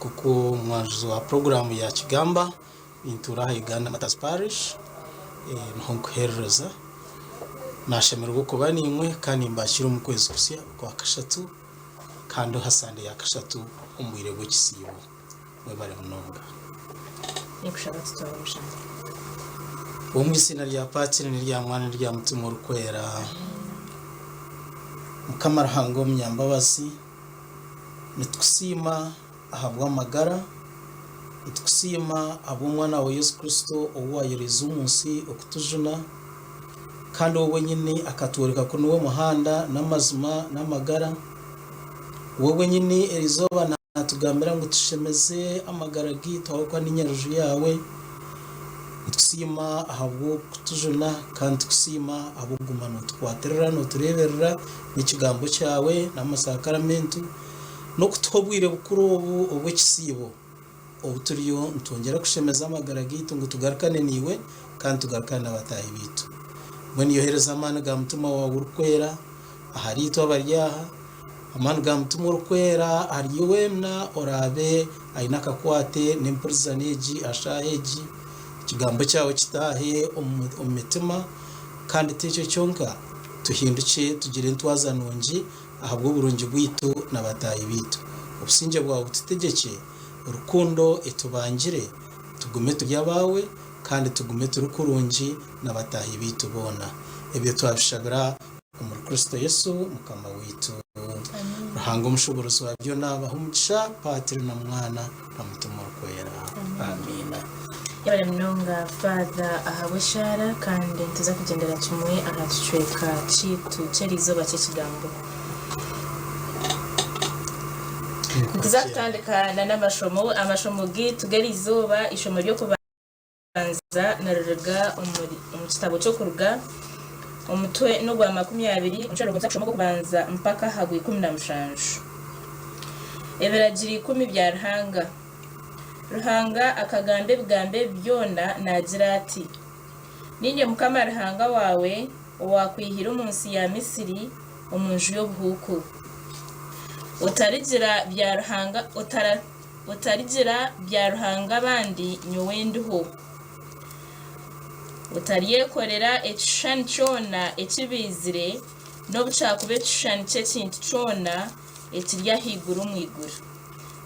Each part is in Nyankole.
Nk'oku omwanjuzi wa puroguraamu yaakigamba, nintuura aha Uganda Martyrs Parish, niho nkuheerereza. Naashemererwa okuba naimwe kandi nimbakiira omu kwezi kusya okwa kashatu kandi aha Sande ya kashatu omu bwire bw'ekisiibo. Mwebare munonga. Ninkushaba tutware omushana. Omu iziina rya Patiri n'erya Mwana n'erya Mutima Orikwera. Mukama Ruhanga omunyambabazi, nitukusiima ahabw'amagara, nitukusiima ahabw'Omwana waawe Yesu Kristo ou waayoreize omu nsi okutujuna, kandi we wenyini akatworeka ku niwe muhanda n'amazima n'amagara. We wenyini erizooba Naatugambira ngu tushemeze amagara gaitu ahabw'okuba ni Nyaruju yaawe. Nitukusiima ahabw'okutujuna kandi nitukusiima ahabw'okuguma nootukwatirira, nootureeberera n'Ekigambo kyawe n'amasakaramentu n'okutuha obwire bukuru obu obw'ekisiibo obu turiyo nitwongyera kushemeza amagara gaitu ngu tugarukane naiwe kandi tugarukane na bataahi baitu. Mbwenu yohereza amaani ga Mutima waawe Orikwera ahariitwe abari aha. Amaani ga Mutima Orikwera ahari weena oraabe aine akakwate n'empurizana egi aha shaaha egi, Ekigambo kyawe kitaahe omu mitima, kandi t'ekyo kyonka, tuhindukye tugire entwaza nungi ahabw'oburungi bwaitu na bataahi baitu. Obusingye bwawe bututegyekye, rukundo etubangire, tugume turi abaawe kandi tugume turi kurungi na bataahi baitu boona. Ebyo twabishabira Omuri Kristo Yesu Mukama waitu. Ruhanga omushoboorozi wa byona abahe omugisha, Patri na Mwana na Mutima Orikwera. Amiina. Yebare munonga Father ahabw'eshaara kandi nituza kugyendera kimwe aha kicweka kyaitu ky'erizooba ky'ekigambo. Nituza kutandika na n'amashomo, amashomo gaitu g'erizooba, eishomo ry'okubanza. Kubanza niriruga omu kitabo ky'Okuruga, omutwe n'ogwa 20, omushoro niguza kushoma ogw'okubanza mpaka aha gwa 17. Ebiragiro Ikumi bya Ruhanga. Ruhanga akagamba ebigambo ebi byona naagira ati, Niinye Mukama Ruhanga waawe, owaakwihire omu nsi ya Misiri, omu nju y'obuhuuku. Otarigira bya ruhanga otara. Otarigira byaruhanga abandi nyowe ndiho. Otaryekorera ekishushani kyona ekibaizire, n'obu kyakuba ekishushani ky'ekintu kyona ekiri ahaiguru omu iguru,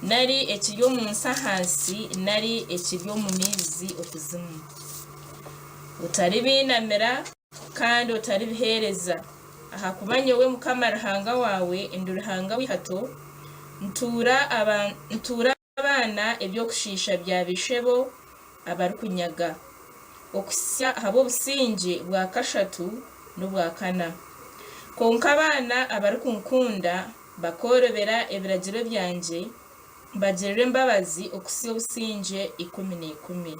nari ekiri omu nsi ahansi, nari ekiri omu maizi okuzimu. Otaribiinamira kandi otaribiheereza, ahakuba nyowe Mukama Ruhanga waawe ndi Ruhanga w'eihato, Ntuura ntuura abaana eby'okushiisha bya baishebo abarikunyaga, okuhitsya aha bw'obusingye bwa kashatu n'obwa kana. Kwonka abaana abarikunkunda bakoorobera ebiragiro byangye, mbagirira embabazi okuhitsya obusingye ikumi n'ikumi.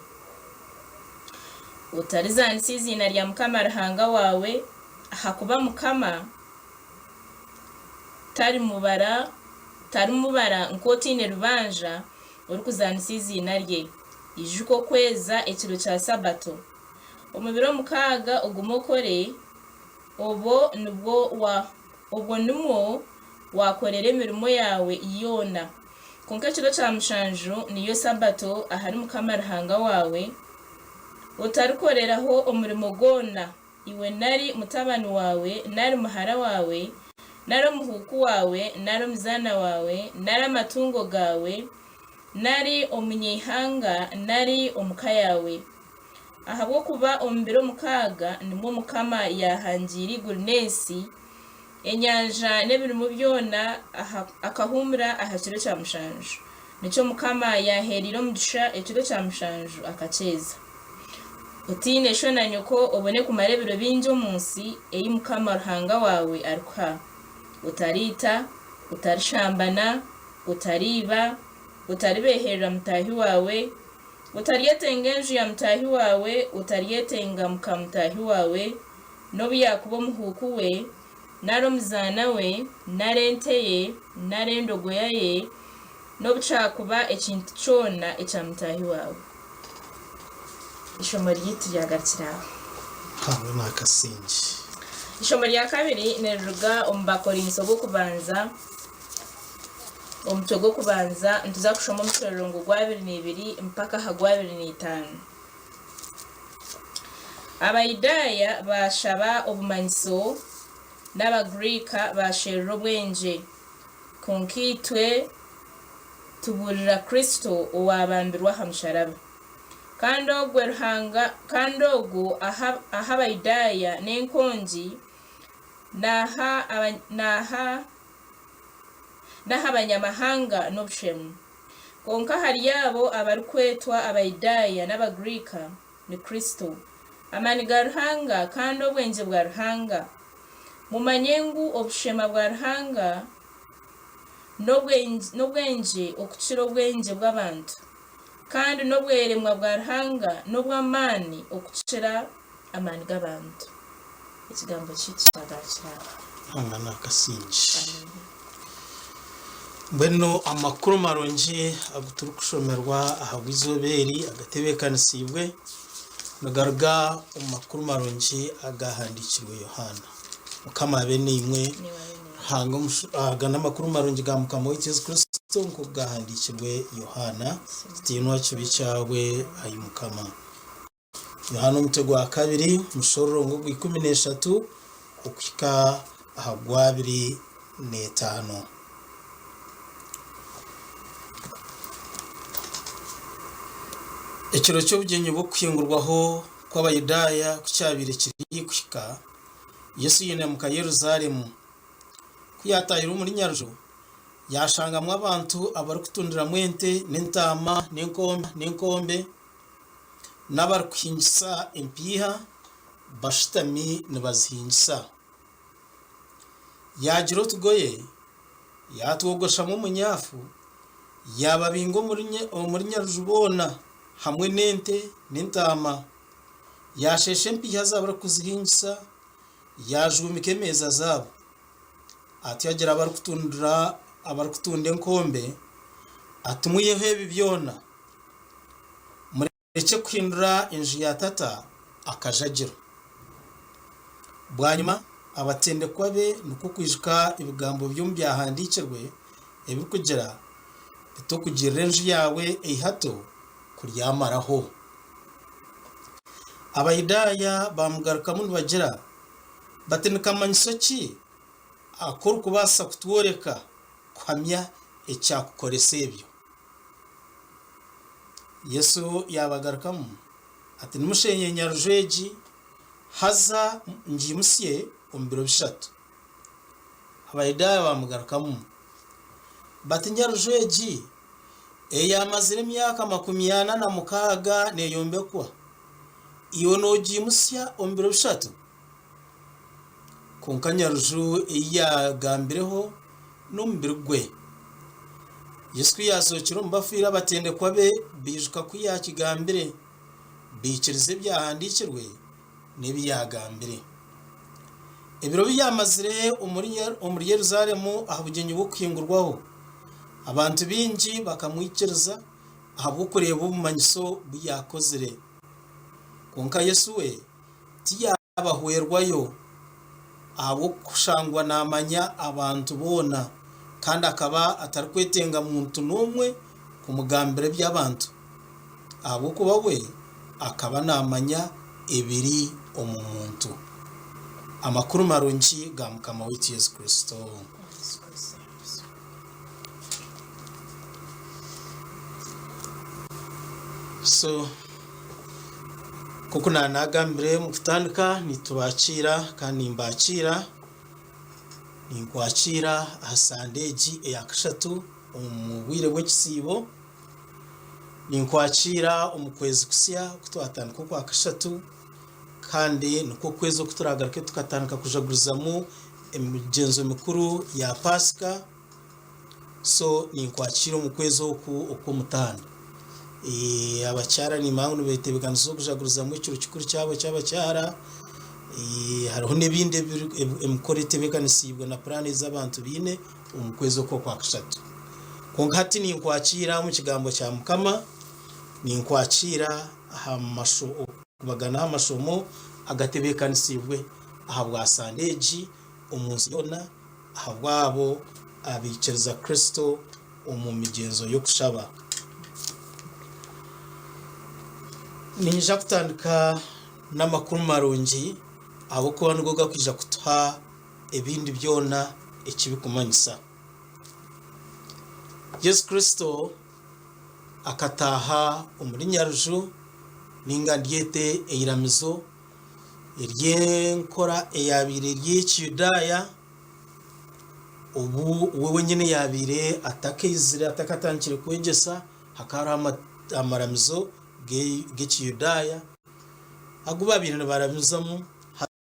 Otarizaanisa eiziina rya Mukama Ruhanga waawe, ahakuba Mukama Tarimubara tarimubara nk'otaine rubanja orikuzaanisa eiziina rye. Ijuka okweza ekiro kya Sabato. Omu biro mukaaga ogume okore, obwo nibwo wa obwo nimwo waakorera emirimo yaawe yoona. Kwonka ekiro kya mushanju niyo Sabato ahari Mukama Ruhanga waawe, otarikoreraho omurimo gwona. Iwe nari mutabani waawe, nari muhara waawe, nari omuhuuku waawe, nari omuzaana waawe, nari amatungo gaawe, nari omunyaihanga, nari omu ka yaawe. Ahabw'okuba omu biro mukaaga nimwo Mukama yaahangiire eiguru n'ensi, enyanja n'ebirimu byona, akahuumura aha kiro kya mushanju. Nikyo Mukama yaaheereire omugisha ekiro kya mushanju akakyeza. Otiine sho na nyoko, obone kumara ebiro bingi omu nsi ei Mukama Ruhanga waawe arikuha. Otariita, otarishambana, otariiba, otaribeeherera mutaahi waawe, otaryetenga enju ya mutaahi waawe, otaryetenga muka mutaahi waawe, nobu yaakuba omuhuuku we, nari omuzaana we, nari ente ye, nari endogoya ye, n'obu kyakuba ekintu kyona ekya mutaahi waawe. Eishomo ryaitu ryagarukira aho. Aho n'akasingye. Eishomo rya kabiri niriruga omu Bakorinso b'okubanza. Omutwe gw'okubanza nituza kushoma omushororongo gw'abiri n'ebiri mpaka aha gw'abiri n'eitaano. Abayudaaya baashaba obumanyiso, n'Abagriika baasherura obwengye, kwonka itwe tubuurira Kristo owaabambirwe aha musharaba. Kandi ogwo Ruhanga, kandi ogwo aha aha Abayudaaya n'enkongi, naaha aba naaha n'aha Banyamahanga n'obushemu. Kwonka ahari abo abarikwetwa Abayudaaya n'Abagriika, ni Kristo, amaani ga Ruhanga kandi obwengye bwa Ruhanga. Mumanye ngu obushema bwa Ruhanga n'obwengye okukira obwengye bw'abantu, kandi n'obweremwa bwa Ruhanga n'obw'amaani okukira amaani g'abantu. Ekigambo kyaitu kyagarukira aha. Ruhanga nakasingye. Mbwenu amakuru marungi agu turikushomerwa ahabw'eizooba eri agatebeekanisiibwe nigaruga omu makuru marungi agaahandiikirwe Yohaana. Mukama abe naimwe. Ruhanga aga n'amakuru marungi ga Mukama waitu Yesu Kristo nk'oku gaahandiikirwe Yohaana. Kitiinwa kibe kyawe, ai Mukama. Yohaana omutwe gwa kabiri omushororongo ogw'ikumi n'eshatu okuhika aha gw'abiri n'etaano. Ekiro ky'obugyenyi bw'Okuhingurwaho kw'Abayudaaya ku kyabaire kiri kuhika, Yesu yainamuka Yerusaalemu. Ku yaataahire omuri Nyaruju, yaashangamu abantu abarikutundiramu ente n'entaama n'enkombe, n'abarikuhingisa empiiha bashutami nibazihingisa. Yaagira otugoye, yaatwogoshamu omunyaafu, yaababinga omuri Nyaruju boona hamwe n'ente n'entaama. Yaasheesha empiiha z'abarikuzihingisa, yaajuumika emeeza zaabo. Atyo agira abarikutunda enkombe ati, Mwiheho ebi byona! Murekye kuhindura enju ya Tata akajagiro. Bwanyima abatendekwa be nikwo kwijuka ebigambo by'omu Byahandiikirwe ebirikugira biti, Okugirira enju yaawe eihato kuryamaraho. Abayudaaya baamugarukamu nibagira bati, Ni kamanyiso ki aku orikubaasa kutworeka kuhamya ekyakukoresa ebyo? Yesu yaabagarukamu ati, Nimusheenye Nyaruju egi, haza ngiimutsye omu biro bishatu. Abayudaaya baamugarukamu bati, Nyaruju egi eyaamazire emyaka 46 neeyombekwa, iwe noogiimutsya omu biro bishatu? Kwonka Nyaruju ei yaagambireho n'omubiri gwe. Yesu ku yaazookire omu bafiire abatendekwa be baijuka ku yaakigambire, baikiriza Ebyahandiikirwe n'ebi yaagambire. Ebiro bi yaamazire omuri Yerusaalemu aha bugyenyi bw'Okuhingurwaho, abantu baingi bakamwikiriza ahabw'okureeba obumanyiso bu yaakozire. Kwonka Yesu we Tiyaabahwerwayo, ahabw'okushangwa naamanya abantu boona, kandi akaba atarikwetenga muntu n'omwe kumugambira eby'abantu, ahabw'okuba we akaba naamanya ebiri omu muntu. Amakuru marungi ga Mukama waitu Yesu Kristo. So nk'oku naanagambire omu kutandika nitubakiira kandi nimbakiira, ninkwakiira aha sande egi eya kashatu omu bwire bw'ekisiibo, ninkwakiira omu kwezi kusya oku twatandika okwakashatu kandi nikwo kwezi oku turaagaruke tukatandika kujagurizamu emigyenzo mikuru ya Paasika. So ninkwakira omu kwezi oku okw'omutaano. Abakyara nimanya ngu nibetebekanisiza okujagurizamu ekiro kikuru kyabo eky'abakyara. Hariho n'ebindi emikoro etebekanisiibwe na puraani ezi abantu baine omu kwezi oku okwakashatu. Kwonka hati ninkwakira omu kigambo kya Mukama, ninkwakira aha kubagana aha mashomo agatebekanisiibwe ahabwa sande egi omu nsi yoona. Ahabw'abo abaikiriza Kristo omu migyenzo y'okushaba. Niinyija kutandika n'amakuru marungi ahabw'okuba nigo garikwija kutuha ebindi byona eki birikumanyisa. Yesu Kristo akataaha omuri Nyaruju nainga ndyete eiramizo ery'enkora eyaabaire eri ey'Ekiyudaaya obu we wenyine yaabaire atakaizire atakatandikire kwegyesa hakaba hariho amaramizo g'Ekiyudaaya agu baabaire nibaramizamu.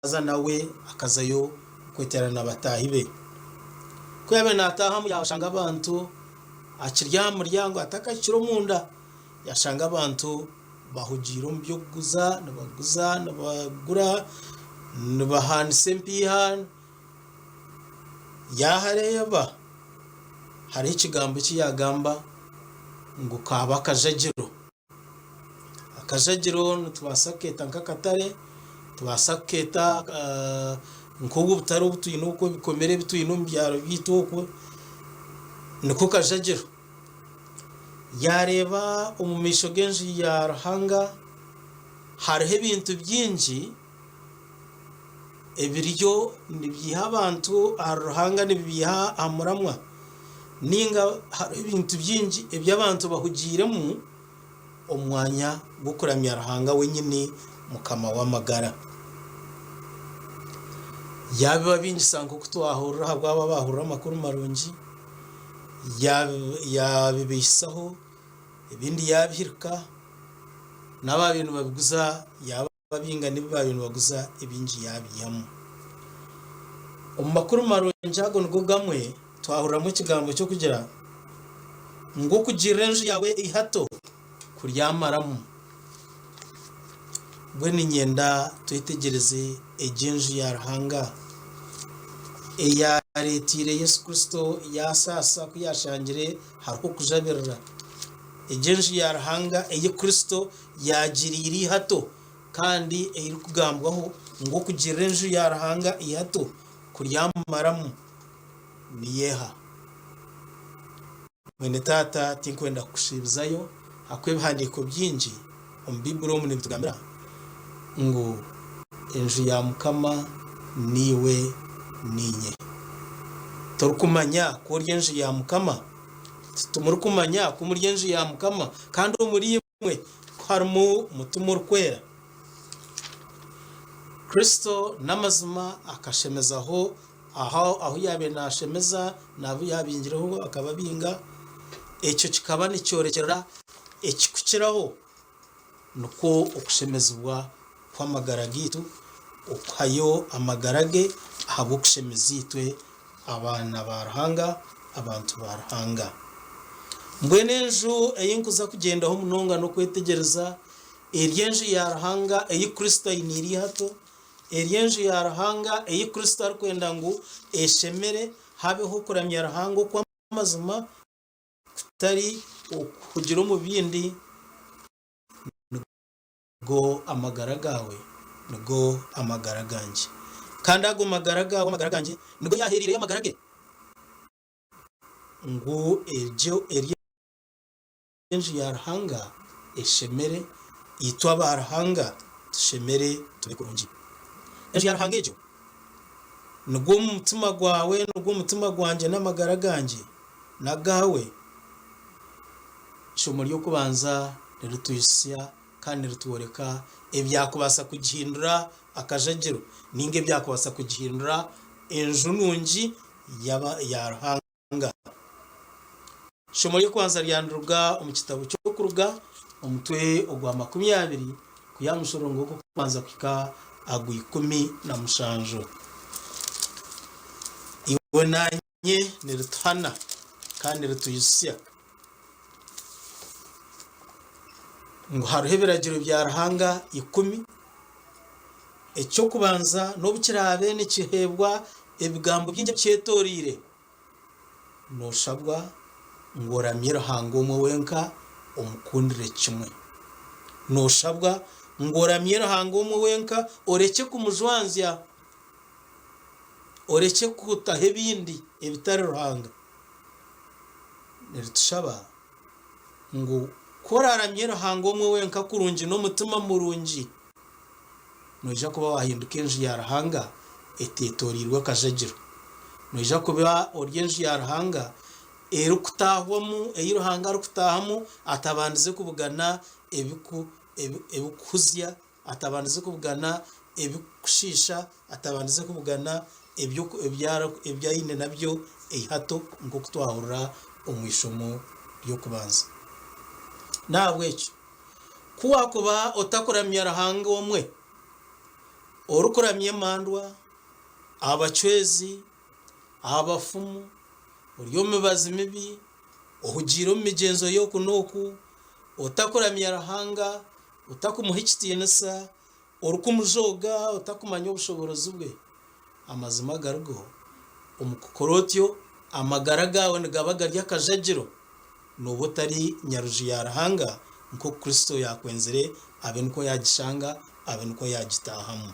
Haza nawe akazayo kweteerana na bataahi be. Ku yaabaire naataahamu yaashanga abantu akiri aha muryango atakahikire omunda, yaashanga abantu bahugiire omu by'okuguza, nibaguza, nibagura, nibahaanisa empiiha. Yaahareeba hariho ekigambo eki yaagamba ngu kaaba akajagiro. Akajagiro nitubaasa kukeeta nk'akatare, nitubaasa kukeeta nk'obu obutare obu twine okwo, ebikomera ebi twine omu byaro byaitu okwo, niko kajagiro. Yaareeba omu maisho g'enju ya Ruhanga hariho ebintu bingi ebiriyo nibiiha abantu ahari Ruhanga nibibiiha aha muramwa ninga hariho ebintu bingi ebi abantu bahugiiremu omu mwanya gw'okuramya Ruhanga wenyini Mukama w'amagara. Yaabibabingisa nk'oku twahurira ahabw'abo abaahurira amakuru marungi, yaabibaihisaho ebindi yaabihirika, n'abaabaire nibabiguza yaaba. Babinga n'ebi baabaire nibaguza ebingi yaabiihamu. Omu makuru marungi ago nigo gamwe twahuriramu ekigambo ky'okugira ngu okugirira enju yaawe eihato kuryamaramu. Mbwenu niinyenda twetegyereze egi enju ya Ruhanga eyaareeteire Yesu Kristo yaasaasa ku yaashangire hariho okujabirira. Egi enju ya Ruhanga ei Kristo yaagiriire eihato kandi erikugambwaho ngu okugirira enju ya Ruhanga eihato kuryamumaramu niyo eha? Mwene Taata tinkwenda kukushiibizayo ahakuba ebihandiiko bingi omu Baiburi omu nibitugambira ngu enju ya Mukama niiwe niinye. Torikumanya ku ori enju ya Mukama? Timurikumanya ku muri enju ya Mukama kandi omuri imwe ku harimu Mutima Orikwera? Kristo n'amazima akashemezaho aho ahu yaabaire naashemeza n'abu yaabingireho akababinga. Ekyo kikaba nikyorekyera ekirikukiraho nikwo okushemezibwa kw'amagara gaitu, okuhayo amagara ge ahabw'okushemeza itwe abaana ba Ruhanga, abantu ba Ruhanga. Mbwenu enju ei nkuza kugyendaho munonga n'okwetegyereza eri enju ya Ruhanga ei Kristo ainiire eihato, eri enju ya Ruhanga ei Kristo arikwenda ngu eshemere habeho okuramya Ruhanga okw'amazima kutari okuhugira omu bindi. Nigo amagara gaawe, nigo amagara gangye. Kandi ago magara gaawe, amagara gangye, nigo yaaheereireyo amagara ge, ngu egyo eri enju ya Ruhanga eshemere, itwe aba Ruhanga tushemere tube kurungi. Enju ya Ruhanga egyo nigwo mutima gwawe, nigwo mutima gwangye n'amagara gangye n'agaawe. Eishomo ry'okubanza niritwihitsya kandi niritworeka ebyakubaasa kugihindura akajagiro ninga ebyakubaasa kugihindura enju nungi ya Ruhanga. Eishomo ry'okubanza ryaniruga omu kitabo ky'Okuruga omutwe ogwa 20 kwiha aha mushorongo gw'okubanza kuhika aha gwa17. Iwe naanye nirituhana kandi niritwijutsya ngu hariho ebiragiro bya Ruhanga ikumi. Eky'okubanza n'obu kiraabe nikiheebwa ebigambo bingi ebikyetoreire, nooshabwa ngu oramye Ruhanga omwe wenka omukundire kimwe. Nooshabwa ngu oramye Ruhanga omwe wenka orekye kumujwanzya, orekye kutaho ebindi ebitari Ruhanga. Niritushaba ngu ku oraaramye Ruhanga omwe wenka kurungi n'omutima murungi, noija kuba waahinduka enju ya Ruhanga eteetoreirwe akajagiro. Noija kuba ori enju ya Ruhanga erikutaahwamu, ei Ruhanga arikutaahamu atabandize kubugana ebikuhuzya, atabandize kubugana ebikushiisha, atabandize kubugana ebi aine nabyo eihato nk'oku twahurira omu ishomo ry'okubanza. N'ahabw'ekyo, ku waakuba otakuramya Ruhanga omwe, orikuramya emandwa, abacwezi, abafumu, ori omu mibazi mibi, ohugiire omu migyenzo y'oku n'oku, otakuramya Ruhanga, otakumuha ekitiinisa, orikumujooga, otakumanya obushoboorozi bwe, amazima agarigo, omu kukora otyo amagara gaawe nigaba gari akajagiro, nooba otari Nyaruju ya Ruhanga nk'oku Kristo yaakwenzire abe nikwo yaagishanga, abe nikwo yaagitaahamu.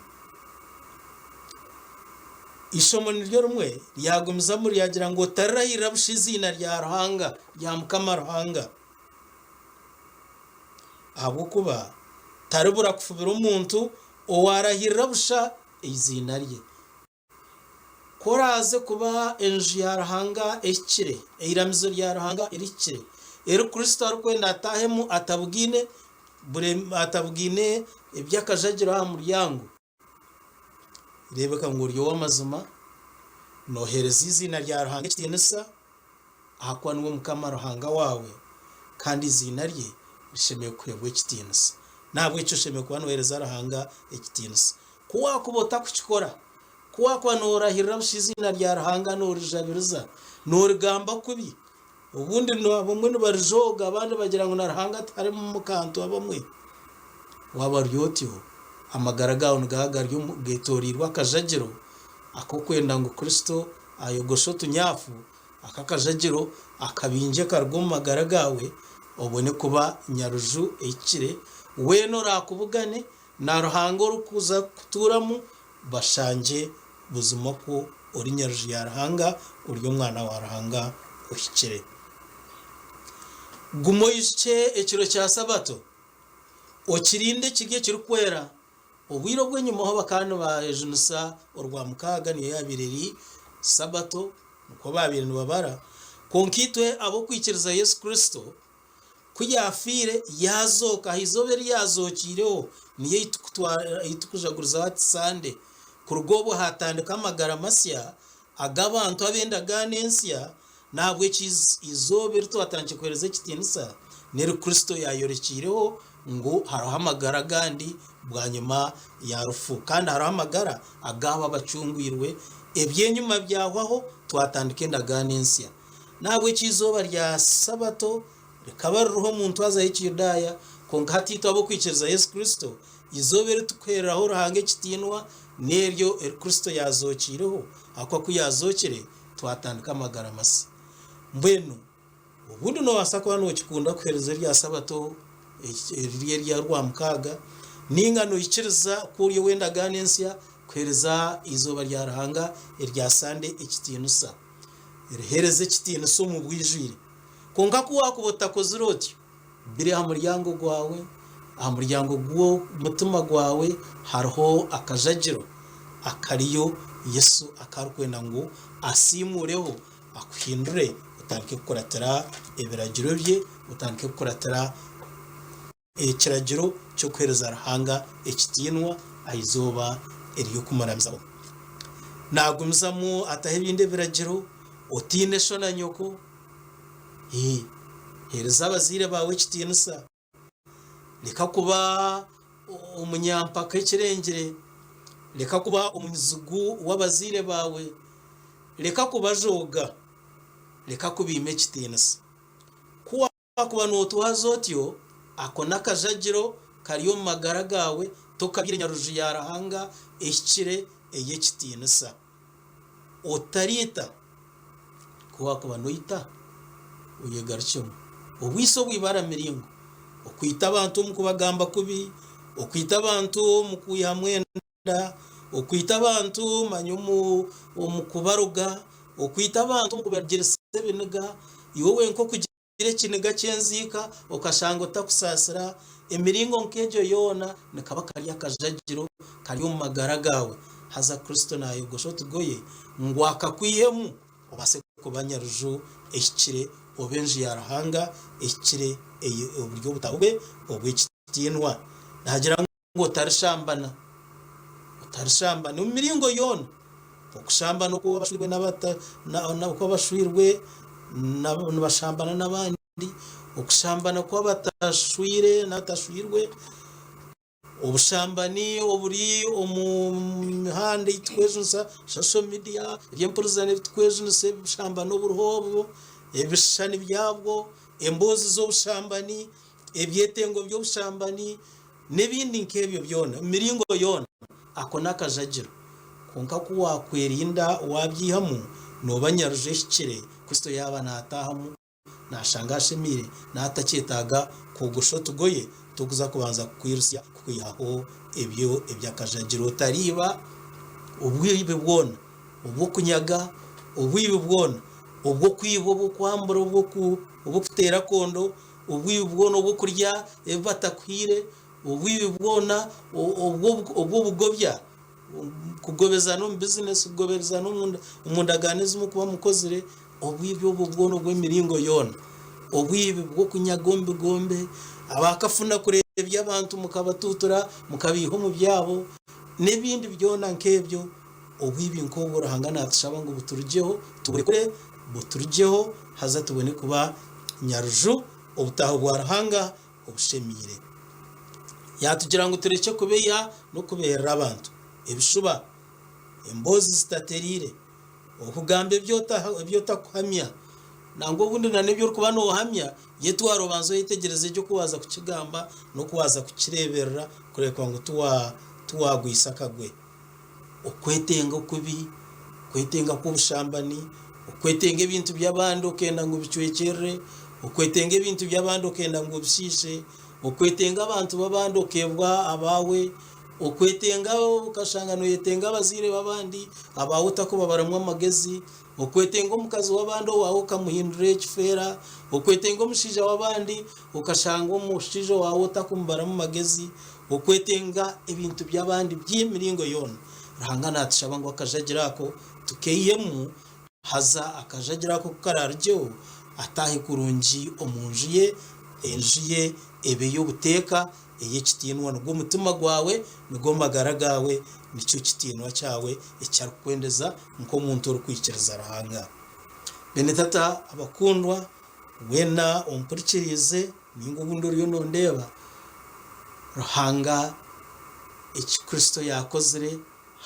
Eishomo niryo rimwe ryagumizamu ryagira ngu otarirahirira busha eiziina rya Ruhanga, rya Mukama Ruhanga. Ahabw'okuba taribura kufubira omuntu owaarahirira busha eiziina rye. Ku oraaze kuba enju ya Ruhanga ehikire, eiramizo rya Ruhanga erihikire, eri Kristo arikwenda ataahemu atabugaine atabugaine eby'akajagiro aha muryango, Reebeka ngu ori ow'amazima, nooheereza eiziina rya Ruhanga ekitiinisa, ahakuba niwe Mukama Ruhanga waawe, kandi eiziina rye rishemereire kuheebwa ekitiinisa. N'ahabw'ekyo oshemereire kuba nooheereza Ruhanga ekitiinisa. Ku waakuba otakukikora, ku waakuba noorahirira busha eiziina rya Ruhanga noorijabiriza, noorigamba kubi, obundi abamwe nibarijooga abandi bagira ngu na Ruhanga tiharimu mu kantu abamwe. Waaba ori otyo, amagara gaawe nigaba gari geetoreirwe akajagiro ak'okwenda ngu Kristo ayogoshe otunyaafu, ako akajagiro akabingye karuge omu magara gaawe, obone kuba nyaruju ehikire, weena oraakubugane na Ruhanga orikuza kukutuuramu bashangye buzima ku ori Nyaruju ya Ruhanga, ori omwana wa Ruhanga ohikire. Guma oijukye ekiro kya Sabato, okirinde kiri ekirikwera. Obwire obw'enyimaho bakaba nibajunisa Orwamukaaga niyo yaabaire eri Sabato, nikwo baabaire nibabara. Kwonka itwe ab'okwikiriza Yesu Kristo, Ku yaafiire, yaazooka. Aha izooba eri yaazookiireho niyo ei turikujagurizaho hati Sande. Kuruga obwo haatandika amagara masya ag'abantu ab'endagaano ensya. N'ahabw'ekyo eizooba eri twatandikire kuheereza ekitiinisa n'eri Kristo yaayorekiireho ngu hariho amagara agandi bwanyima ya rufu. Kandi hariho amagara ag'abo abacungwirwe. Eby'enyima byahwaho, twatandika endagaano ensya. N'ahabw'ekyo eizooba rya Sabato rikaba ririho omu ntwaza y'Ekiyudaaya, kwonka hati itwe ab'okwikiriza Yesu Kristo, eizooba eri turikuheereraho Ruhanga ekitiinwa n'eryo eri Kristo yaazookiireho, ahakuba ku yaazookire, twatandika amagara masya. Mbwenu obundi noobaasa kuba nookikunda kuheereza erya Sabato eriri erya Rwamukaaga, nainga noikiriza ku ori ow'endagaano ensya kuheereza eizooba rya Ruhanga erya Sande ekitiinisa. Riheereza ekitiinisa omu bwijwire. Kwonka ku waakuba otakozire otyo, biri aha muryango gwawe, aha muryango gw'omutima gwawe hariho akajagiro akariyo Yesu aku arikwenda ngu asiimuureho akuhindure otandike kukuratira ebiragiro bye, otandike kukuratira ekiragiro ky'okuheereza Ruhanga ekitiinwa aha izooba ery'okumuramizaho. Naagumizamu ataho ebindi ebiragiro, Otiine sho na nyoko, ee, heereza abazaire baawe ekitiinisa, reka kuba omunyampaka ekirengire, reka kuba omuzigu w'abazaire baawe, reka kubajooga, reka kubaima ekitiinisa. Ku Wakuba notwaza otyo, ako n'akajagiro kari omu magara gaawe, tokabaire nyaruju ya Ruhanga ehikire ey'ekitiinisa. Otariita. Ku wakuba noita, oyegarukyemu. Obwisi obw'ibara miringo, okwita abantu omu kubagamba kubi, okwita abantu omu kwihamu enda, Okwita abantu manya omu kubaroga, okwita abantu omu kubagirisa ebiniga, Iwe wenka okugira ekiniga ky'enziika okashanga otakusaasira, emiringo nk'egyo yoona nikaba kari akajagiro kari omu magara gaawe. Haza Kristo naayogosha otugoye ngu akakwihemu obaase kuba nyaruju ehikire oba enju ya Ruhanga ehikire oburi obutaaho bwe obw'ekitiinwa. Naagira ngu otarishambana. Otarishambana omu miringo yoona. Okushambana okw'abashwirwe okw'abashwirwe nibashambana n'abandi, okushambana kw'abatashwire n'abatashwirwe, obushambani oburi omu mihanda ei turikwejunisa, social media, eby'empurizana ebi turikwejunisa obushambani oburiho obwo, ebishushani byabwo, emboozi z'obushambani, ebyetengo by'obushambani, N'ebindi nk'ebyo byona, omu miringo yoona, ako n'akajagiro. Kwonka ku waakwerinda waabyihamu, nooba nyaruju ehikire, Kristo yaaba naataahamu, naashanga ashemeire, naatakyetaaga kwogosha otugoye tw'okuza kubanza kukwirutsya kukwihaho ebyo eby'akajagiro. Otariiba obwibi bwona, obw'okunyaga, obwibi bwona, obw'okwiba, obw'okwambura, obw'okuteera kondo, obwibi bwona obw'okurya ebi batakuhaire, obwibi bwona obw'obugobya, kugobezana omu bizinesi, kugobezana omu ndagaano ezi murikuba mukozire, obwibi obwo bwona obw'emiringo yoona, obwibi bw'okunyaga omu bigombe, abakafuna kureebya abantu mukabatuutura mukabaiha omu byabo, n'ebindi byona nk'ebyo, obwibi nk'obwo Ruhanga naatushaba ngu buturugyeho, tuburekure buturugyeho haza tubone kuba Nyaruju, obutaaho bwa Ruhanga obushemeire. Yaatugira ngu turekye kubeiha n'okubeherera abantu ebishuba, emboozi zitatereire, okugamba ebi otakuhamya, nangwa obundi na n'ebi orikuba noohamya, yetware obanze oyetegyereze gye oku waaza kukigamba n'oku waaza kukireeberera kureebeka ngu tiwaagwisa akagwe. Okwetenga okubi, okwetenga kw'obushambani, okwetenga ebintu by'abandi okenda ngu bicwekyerere, okwetenga ebintu by'abandi okenda ngu obishiishe, okwetenga abantu b'abandi okeebwa abaawe, okwetenga okashanga noyetenga abazaire b'abandi abaawe otakubabaramu amagezi, okwetenga omukazi w'abandi owaawe okamuhindura ekifeera, okwetenga omushaija w'abandi okashanga omushaija owaawe otakumubaramu magezi, Okwetenga ebintu by'abandi by'emiringo yoona. Ruhanga naatushaba ngu akajagiro ako tukeihemu, haza akajagiro ako ku karaarugyeho, ataahe kurungi omu nju ye, enju ye ebe ey'obuteeka, ey'ekitiinwa. Nigwo mutima gwawe, nigo magara gaawe, nikyo kitiinwa kyawe eki arikukwendeza nk'omuntu orikwikiriza Ruhanga. Beene Tata abakundwa, weena ompurikiriize, Nainga obundi oriyo nondeeba Ruhanga eki Kristo yaakozire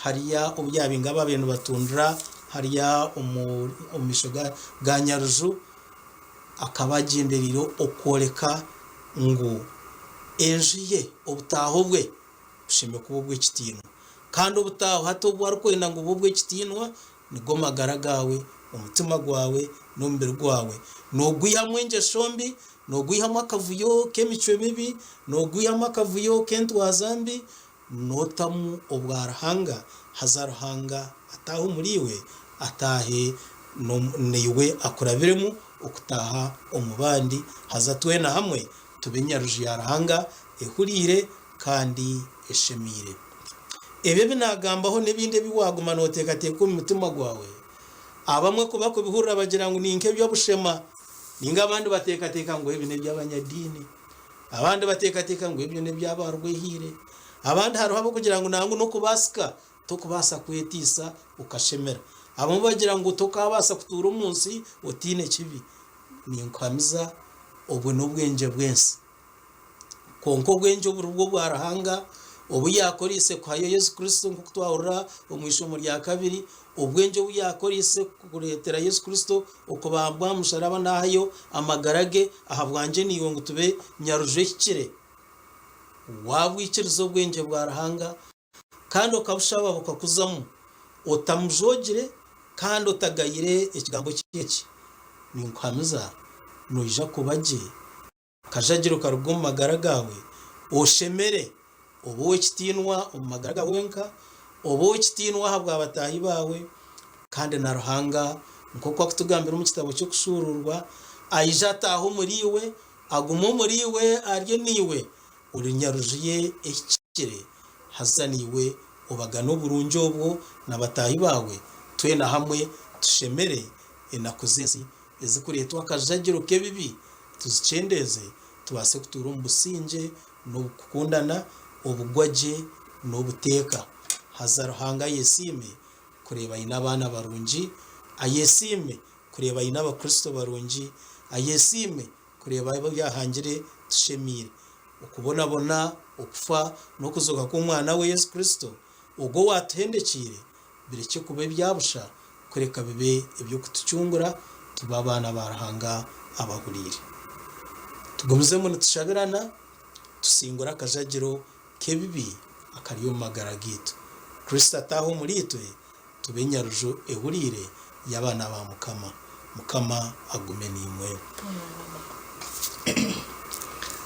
hariya obu yaabinga abaabaire nibatundira hariya omu maisho ga Nyaruju, akaba agyendereire okworeka ngu enju ye, obutaaho bwe bushemereire kuba obw'ekitiinwa. Kandi obutaaho hati obu arikwenda ngu bube obw'ekitiinwa nigo magara gaawe, omutima gwawe, n'omubiri gwawe. Noogwihamu engyesho mbi, noogwihamu akavuyo k'emicwe mibi, noogwihamu akavuyo k'entwaza mbi, nootamu obwa Ruhanga, haza Ruhanga ataahe omuriiwe, ataahe naiwe akurabiremu okutaaha omu bandi, haza twena hamwe tube Nyaruju ya Ruhanga ehuriire kandi eshemeire. Ebi ebi naagambaho n'ebindi ebi waaguma nooteekateeka omu mutima gwawe. Abamwe ku barikubihurira bagira ngu ni nk'eby'obushema, nainga abandi bateekateeka ngu ebi n'eby'abanyadiini. Abandi bateekateeka ngu ebyo n'eby'abarwehaire. Abandi hariho abarikugira ngu nangwa n'okubaasika tokubaasa kwetiisa okashemera. Abamwe bagira ngu tokaabaasa kutuura omu nsi otaine kibi. Ninkuhamiza obwo n'obwengye bw'ensi. Kwonka obwengye oburi bwo bwa Ruhanga, obu yaakoreise kuhayo Yesu Kristo nk'oku twahurira omu ishomo rya kabiri, obwengye obu yaakoreise kureetera Yesu Kristo okubambwa aha musharaba naahayo amagara ge ahabwangye naiwe ngu tube nyaruju ehikire. Waabwikiriza obwengye bwa Ruhanga kandi okabushaba bukakuzamu, otamujoogire kandi otagayire ekigambo kye eki, ninkuhamiza noija kuba gye. Akajagiro karuga omu magara gaawe, oshemere, obe ow'ekitiinwa omu magara gaawe wenka, obe ow'ekitiinwa ahabwa bataahi baawe, kandi na Ruhanga nk'oku akutugambira omu kitabo ky'Okushuuruurwa, Aije ataahe omuriiwe, agume omuriiwe, arye naiwe, ori nyaruju ye ehikire, haza naiwe obagane oburungi obwo na bataahi baawe, twena hamwe tushemere enaku z'ensi ezirikureetwa akajagiro k'ebibi, tuzikyendeeze, tubaase kutuura omu busingye n'obukukundana, obugwagye n'obuteeka. Haza Ruhanga ayesiime kureeba aine abaana barungi, ayesiime kureeba aine Abakristo barungi, ayesiime kureeba abu yaahangire tushemeire. Okubonabona, okufa, n'okuzooka kw'Omwana we Yesu Kristo, ogwo owaatuhendekiire, birekye kuba ebya busha, kureka bibe eby'okutucungura tube abaana ba Ruhanga abahuriire. Tugumizemu nitushabirana, tusingure akajagiro k'ebibi akari omu magara gaitu. Kristo ataahe omuriitwe, tube enyaruju ehuriire y'abaana ba Mukama. Mukama agume naimwe.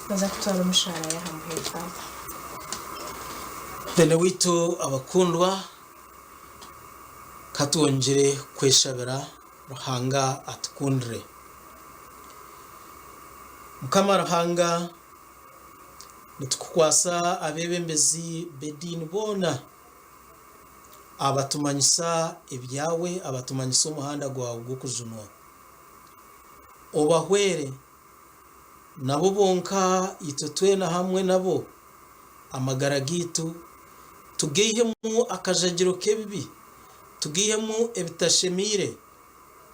Naza kutwara omushaara y'aha muheru Father. Beene waitu abakundwa, ka twongyere kweshabira Ruhanga atukundire. Mukama Ruhanga, nitukukwasa abeebembezi b'ediini boona abatumanyisa ebyawe, abatumanyisa omuhanda gwawe gw'okujunwa. Obahwere, nabo bonka itwe twena hamwe nabo, amagara gaitu tugaihemu akajagiro k'ebibi, tugaihemu ebitashemeire,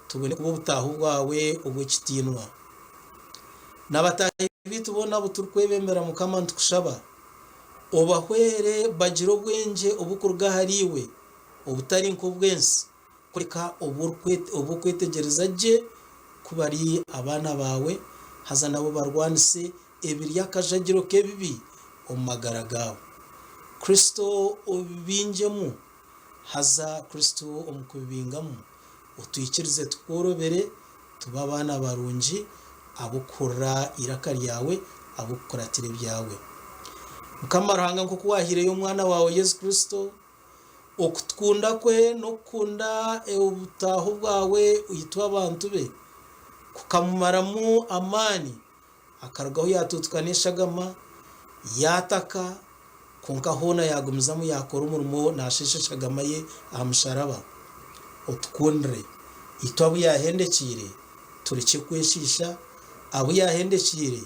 tubone kuba obutaaho bwawe obw'ekitiinwa. Na bataahi baitu boona abu turikwebembera Mukama nitukushaba, Obahwere bagire obwengye oburikuruga ahariiwe, obutari nk'obw'ensi, kureka obw'okwetegyereza gye ku bari abaana baawe, haza nabo barwanise ebiri akajagiro k'ebibi omu magara gaabo. Kristo obibingyemu, haza Kristo omu kubibingamu, otwikirize tukworobere, tube abaana barungi ab'okuhurira eiraka ryawe, ab'okukuratira ebyawe. Mukama Ruhanga, nk'oku waahaireyo Omwana waawe Yesu Kristo, okutukunda kwe n'okukunda obutaaho bwawe itwe abantu be, kukamumaramu amaani, akarugaho yaatuutuka n'eshagama, yaataka, kwonka hoona yaagumizamu yaakora omurimo naasheesha eshagama ye aha musharaba. Otukundire, itwe abu yaahendekiire turekye kweshiisha, abu yaahendekiire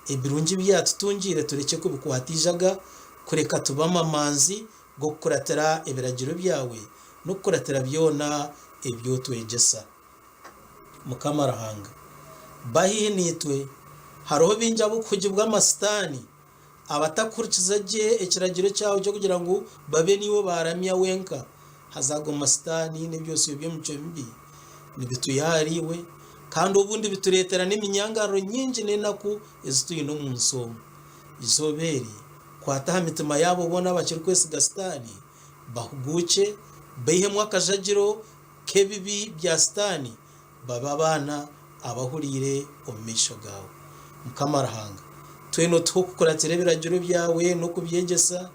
ebirungi ebi yaatutungiire turekye kubikwata eijaga, kureka tube amamanzi g'okukuratira ebiragiro byawe n'okukuratira byona ebi otwegyesa. Mukama Ruhanga, ba haihi naitwe. Hariho baingi ab'okuhugibwa amasitaani, abatakuhurikiza gye ekiragiro kyawe ky'okugira ngu babe niiwe baaramya wenka. Haza ago masitaani n'ebyosyo by'emicwe mibi nibitwiha ahariiwe, kandi obundi bitureetera n'eminyangararo nyingi n'enaku ezi twine omu nsi omu. Eizooba eri, kwata aha mitima yaabo boona abakirikwesiga Sitaani, bahuguukye, baihemu akajagiro k'ebibi bya Sitaani, babe abaana abahuriire omu maisho gaawe. Mukama Ruhanga, twena otuhe okukuratira ebiragiro byawe n'okubyegyesa,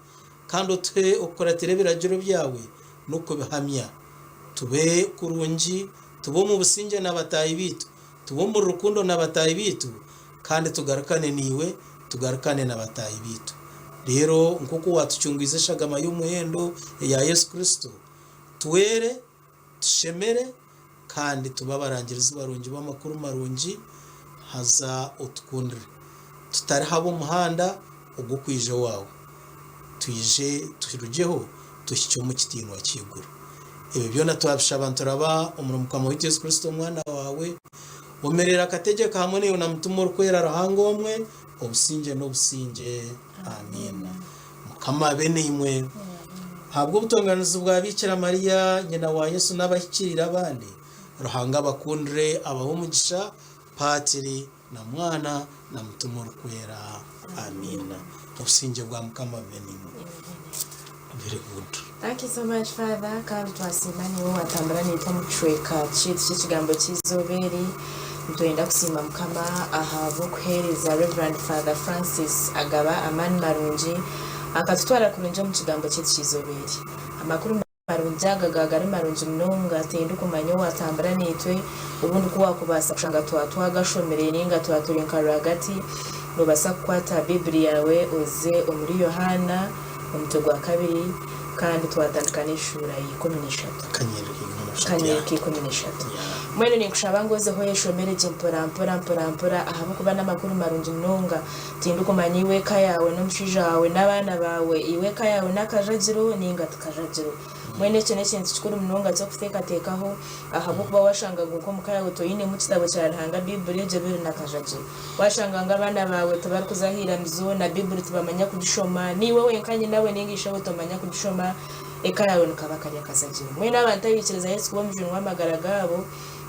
kandi otuhe okukuratira ebiragiro byawe n'okubihamya. Tube kurungi, tube omu busingye na bataahi baitu, tube omuri rukundo na bataahi baitu, kandi tugarukane naiwe, tugarukane na bataahi baitu. Reero nk'oku waatucungwize eshagama y'omuhendo eya Yesu Kristo, Twere, tushemere, kandi tube abarangirizi barungi b'amakuru marungi, haza otukundire. Tutarihaba omuhanda ogw'okwija owaawe, twije turugyeho tuhikye omu kitiinwa ky'eiguru. Ebyo byona twabishaba nituraba omuri Mukama waitu Yesu Kristo Omwana waawe, omereire akategyeka hamwe naiwe na Mutima Orikwera Ruhanga omwe, obusingye n'obusingye. Amiina. Mukama abe naimwe. Ahabw'obutonganizi bwa Biikira Mariya, nyina wa Yesu n'abahikiriire abandi, Ruhanga abakundire abahe omugisha, Paatiri na Mwana na Mutima Orikwera. Amiina. Obusingye bwa Mukama bube naimwe. Very good. Thank you so much Father kandi twasiima niiwe owatambura naitwe omu kicweka kyaitu ky'ekigambo ky'eizooba eri. Nitwenda kusiima Mukama ahabw'okuheereza Rev. Father Francis Agaba amaani marungi akatutwara kurungi omu kigambo kyaitu ky'eizooba eri. Amakuru. Marungi aga ga gari marungi munonga tindikumanya owatambura naitwe obundi ku wakubaasa kushanga twaba twagashomire ninga twaba turi nka rwagati nobaasa kukwata Baiburi yaawe oze omuri Yohaana omutwe gwa kabiri kandi twatandika n'eshuura ya 13. Akanyiriri ka 13. Akanyiriri ka 13. Mbwenu ninkushaba ngu ozeho oyeshomere gye mpora mpora mpora mpora ahabw'okuba n'amakuru marungi munonga. Tindikumanya iwe eka yaawe n'omushaija waawe n'abaana baawe, iwe eka yaawe n'akajagiro nainga tikajagiro. Mbwenu ekyo n'ekintu kikuru munonga ky'okuteekateekaho ahabw'okuba waashanga ngu nk'omu ka yaawe toinemu kitabo kya Ruhanga Baiburi egyo biri n'akajagiro. Waashanga ngu abaana baawe tibarikuza aha iramizo na Baiburi tibamanya kugishoma, naiwe wenka nyinawe nainga ishewe tomanya kugishoma, eka yaawe nikaba kari akazagiro. Mbwenu abantu abaikiriza Yesu kuba omujuni w'amagara gaabo,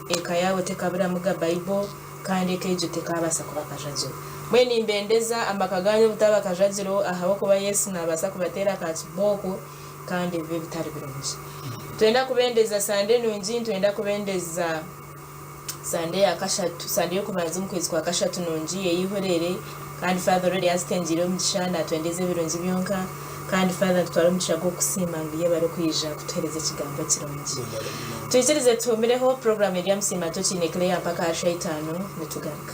eka yaabo tekaburamu ga Bible. Kandi eka egyo tekaabaasa kuba akajagiro. Mbwenu nimbendeza amaka gaanyu obutaba akajagiro, ahabw'okuba Yesu naabaasa kubateera aka kibooko kandi bibe bitari birungi. Nitwenda kubendeza Sande nungi, nitwenda kubendeza Sande ya kashatu, Sande y'okubanza omu kwezi kwa kashatu nungi ey'eihoreere, kandi Father already azitengyeire omugisha, naatwendeza ebirungi byonka, kandi Father nitutwara omugisha gw'okukusiima ngu yebare okwija kutuheereza ekigambo kirungi. Twikirize tuhumireho, puroguraamu eri aha Musiima Tokiine Claire mpaka aha shaaha itaano nitugaruka.